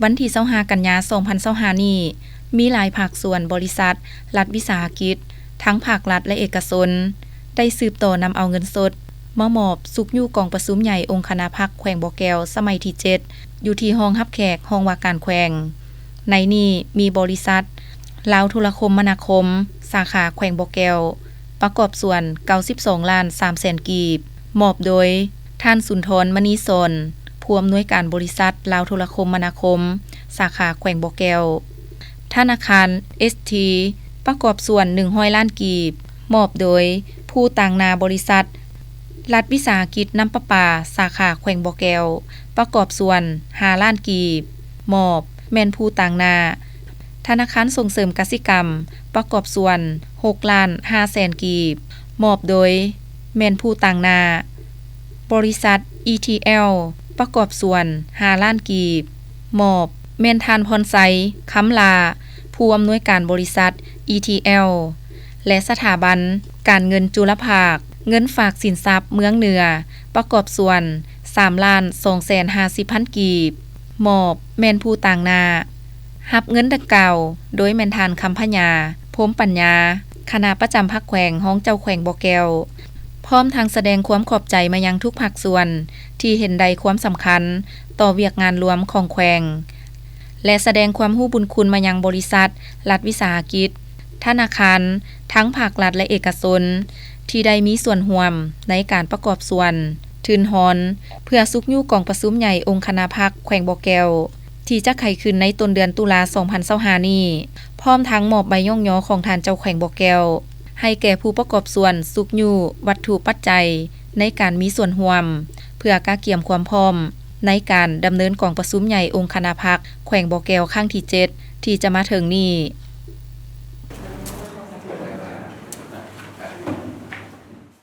ວັນທີຊາວຫ້າ ກັນຍາ ສອງພັນຊາວຫ້ານີ້ ມີຫຼາຍພາກສ່ວນ, ບໍລິສັດ, ລັດວິສາຫະກິດ ທັງພາກລັດ ແລະ ເອກະຊົນ ໄດ້ສືບຕໍ່ນຳເອົາເງິນສົດມາມອບຊຸກຍູ້ກອງປະຊຸມໃຫຍ່ອົງຄະນະພັກແຂວງບໍ່ແກ້ວ ສະໄໝທີເຈັດ ຢູ່ທີ່ຫ້ອງຮັບແຂກ ຫ້ອງວ່າການແຂວງ. ໃນນີ້ມີບໍລິສັດ ລາວໂທລະຄົມມະນາຄົມ ສາຂາແຂວງບໍ່ແກ້ວ ປະກອບສ່ວນ ເກົ້າສິບສອງລ້ານສາມແສນກີບ ມອບໂດຍ ທ່ານ ສຸນທອນ ມະນີສອນ ຜູ້ອຳນວຍການບໍລິສັດ ລາວໂທລະຄົມມະນາຄົມ ສາຂາແຂວງບໍ່ແກ້ວ. ທະນາຄານ ເອສທີ ປະກອບສ່ວນ ໜຶ່ງຮ້ອຍລ້ານກີບ ມອບໂດຍຜູ້ຕາງໜ້າບໍລິສັດ ລັດວິສາຫະກິດນ້ຳປະປາ ສາຂາແຂວງບໍ່ແກ້ວ ປະກອບສ່ວນ ຫ້າລ້ານກີບ ມອບ ແມ່ນຜູ້ຕາງໜ້າ. ທະນາຄານສົ່ງເສີມກະສິກຳ ປະກອບສ່ວນ ຫົກລ້ານຫ້າແສນກີບ ມອບໂດຍ ແມ່ນຜູ້ຕາງໜ້າ. ບໍລິສັດ ອີທີແອລ ປະກອບສ່ວນ ຫ້າລ້ານກີບ ມອບ ແມ່ນທ່ານ ພອນໄຊ ຄຳຫຼ້າ ຜູ້ອຳນວຍການບໍລິສັດ ອີທີແອລ ແລະ ສະຖາບັນການເງິນຈຸລະພາກ ເງິນຝາກສິນຊັບເມືອງເໜືອ ປະກອບສ່ວນ ສາມລ້ານສອງແສນຫ້າສິບພັນກີບ ມອບ ແມ່ນຜູ້ຕາງໜ້າ. ຮັບເງິນດັ່ງກ່າວໂດຍແມ່ນທ່ານ ຄຳພະຍາ ພົມປັນຍາ ຄະນະປະຈຳພັກແຂວງ ຮອງເຈົ້າແຂວງບໍ່ແກ້ວ ພ້ອມທັງສະແດງຄວາມຂອບໃຈມາຍັງທຸກພາກສ່ວນທີ່ເຫັນໄດ້ຄວາມສຳຄັນຕໍ່ວຽກງານລວມຂອງແຂວງ ແລະ ສະແດງຄວາມຮູ້ບຸນຄຸນມາຍັງບໍລິສັດ, ລັດວິສາຫະກິດ, ທະນາຄານ ທັງພາກລັດ ແລະ ເອກະຊົນ ທີ່ໄດ້ມີສ່ວນຮ່ວມໃນການປະກອບສ່ວນທຶນຮອນ ເພື່ອຊຸກຍູ້ກອງປະຊຸມໃຫຍ່ອົງຄະນະພັກແຂວງບໍ່ແກ້ວ ທີ່ຈະໄຂຂຶ້ນໃນຕົ້ນເດືອນຕຸລາ ສອງພັນຊາວຫ້ານີ້, ພ້ອມທັງມອບໃບຍ້ອງຍໍຂອງທ່ານເຈົ້າແຂວງບໍ່ແກ້ວ ໃຫ້ແກ່ຜູ້ປະກອບສ່ວນຊຸກຍູ້ວັດຖຸປັດໄຈໃນການມີສ່ວນຮ່ວມ ເພື່ອກະກຽມຄວາມພ້ອມໃນການດຳເນີນກອງປະຊຸມໃຫຍ່ອົງຄະນະພັກແຂວງບໍ່ແກ້ວຄັ້ງທີເຈັດ ທີ່ຈະມາເຖິງນີ້.